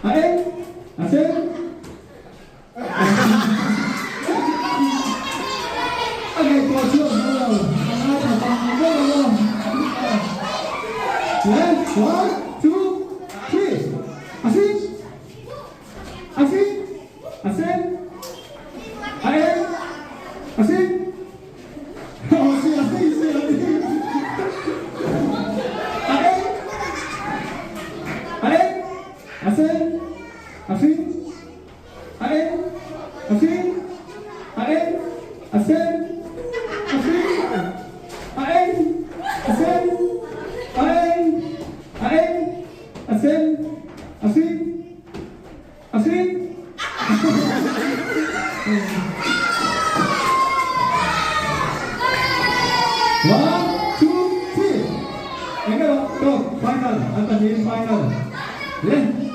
A eng, a sen. A ngaihtuah chhuak zo lo, a ngaithla pang vek ang aw. Le, one, two, three. A hring, a hring, a sen, a eng, a hring. Aw sia, hei sia a ni. A eng, a eng, a sen, a hring. A eng, a hring, a eng, a sen, a hring, a eng, a sen, a eng, a eng, a sen, a hring, a hring. One, two, three. Eng emaw, go, final, an pahnihin final.